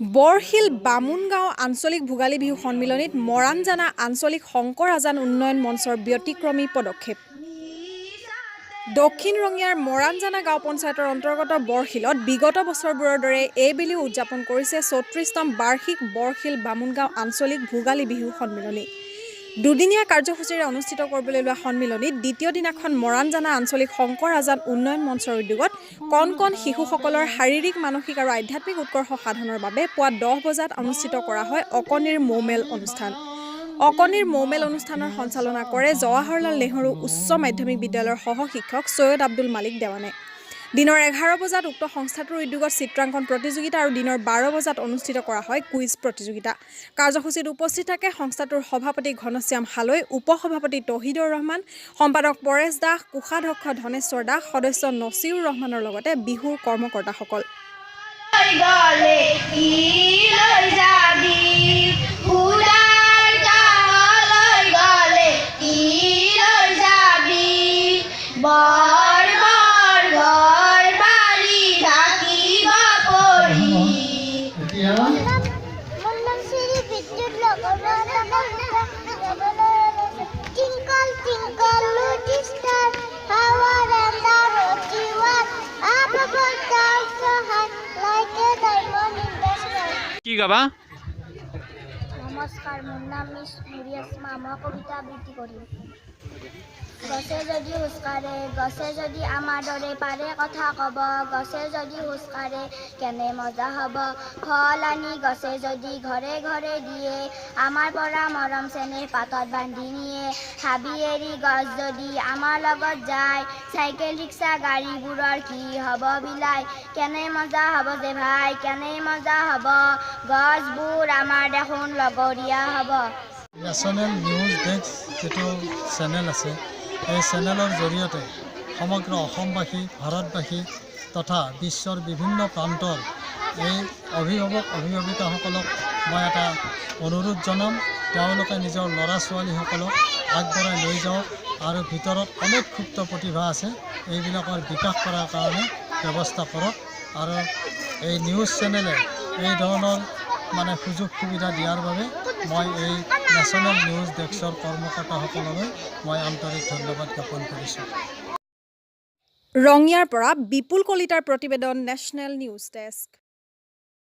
বৰশিল বামুণগাঁও আঞ্চলিক ভোগালী বিহু সন্মিলনীত মৰাণজানা আঞ্চলিক শংকৰ আজান উন্নয়ন মঞ্চৰ ব্যতিক্ৰমী পদক্ষেপ। দক্ষিণ ৰঙিয়াৰ মৰাণজানা গাঁও পঞ্চায়তৰ অন্তৰ্গত বৰশিলত বিগত বছৰবোৰৰ দৰে এইবেলিও উদযাপন কৰিছে 34তম বাৰ্ষিক বৰশিল বামুণগাঁও আঞ্চলিক ভোগালী বিহু সন্মিলনী। দুদিনীয়া কাৰ্যসূচীৰে অনুষ্ঠিত কৰিবলৈ লোৱা সন্মিলনীত দ্বিতীয় দিনাখন মৰাণজানা আঞ্চলিক শংকৰ আজান উন্নয়ন মঞ্চৰ উদ্যোগত কণ কণ শিশুসকলৰ শাৰীৰিক, মানসিক আৰু আধ্যাত্মিক উৎকৰ্ষ সাধনৰ বাবে পুৱা 10 বজাত অনুষ্ঠিত কৰা হয় অকণিৰ মৌমেল অনুষ্ঠান। অকণিৰ মৌমেল অনুষ্ঠানৰ সঞ্চালনা কৰে জৱাহৰলাল নেহৰু উচ্চ মাধ্যমিক বিদ্যালয়ৰ সহ শিক্ষক চৈয়দ আব্দুল মালিক দেৱানে। দিনৰ 11 বজাত উক্ত সংস্থাটোৰ উদ্যোগত চিত্ৰাংকন প্ৰতিযোগিতা আৰু দিনৰ 12 বজাত অনুষ্ঠিত কৰা হয় কুইজ প্ৰতিযোগিতা। কাৰ্যসূচীত উপস্থিত থাকে সংস্থাটোৰ সভাপতি ঘনশ্যাম হালৈ, উপ সভাপতি তহিদুৰ ৰহমান, সম্পাদক পৰেশ দাস, কোষাধ্যক্ষ ধনেশ্বৰ দাস, সদস্য নছিউৰ ৰহমানৰ লগতে বিহুৰ কৰ্মকৰ্তাসকল। গলে কি লৈ যাবি? খুদাৰ কাষলৈ গলে কি লৈ যাবি? বৰ বৰ ঘৰ বাৰী থাকিব পৰি। এতিয়া মোৰ নাম শ্ৰী বিদ্যুৎ লগৰ। Twinkle, twinkle, little star, how I wonder what you are. Up above the world so high, like a diamond in the sky. কি গাবা? নমস্কাৰ, মোৰ নাম মিছ নুৰি আছমা। মই কবিতা আবৃত্তি কৰিম। গছে যদি খোজকাঢ়ে, গছে যদি আমাৰ দৰে পাৰে কথা ক'ব, গছে যদি খোজকাঢ়ে কেনে মজা হ'ব। ফল আনি গছে যদি ঘৰে ঘৰে দিয়ে, আমাৰ পৰা মৰম চেনেহ পাতত বান্ধি নিয়ে। হাবি এৰি গছ যদি আমাৰ লগত যায়, চাইকেল, ৰিক্সা, গাড়ীবোৰৰ কি হ'ব বিলাই? কেনে মজা হ'ব যে ভাই, কেনে মজা হ'ব। গছবোৰ আমাৰ দেখোন লগৰীয়া হ'ব। নেশ্যনেল নিউজ ডেস্ক যিটো চেনেল আছে, এই চেনেলৰ জৰিয়তে সমগ্ৰ অসমবাসী, ভাৰতবাসী তথা বিশ্বৰ বিভিন্ন প্ৰান্তৰ এই অভিভাৱক অভিভাৱিকাসকলক মই এটা অনুৰোধ জনাম, তেওঁলোকে নিজৰ ল'ৰা ছোৱালীসকলক আগবঢ়াই লৈ যাওক আৰু ভিতৰত অনেক সুপ্ত প্ৰতিভা আছে, এইবিলাকৰ বিকাশ কৰাৰ কাৰণে ব্যৱস্থা কৰক। আৰু এই নিউজ চেনেলে এই ধৰণৰ মানে সুযোগ সুবিধা দিয়াৰ বাবে মই এই নেশ্যনেল নিউজ ডেস্কৰ কৰ্মকৰ্তাসকললৈ মই আন্তৰিক ধন্যবাদ জ্ঞাপন কৰিছোঁ। ৰঙিয়াৰ পৰা বিপুল কলিতাৰ প্ৰতিবেদন, নেশ্যনেল নিউজ ডেস্ক।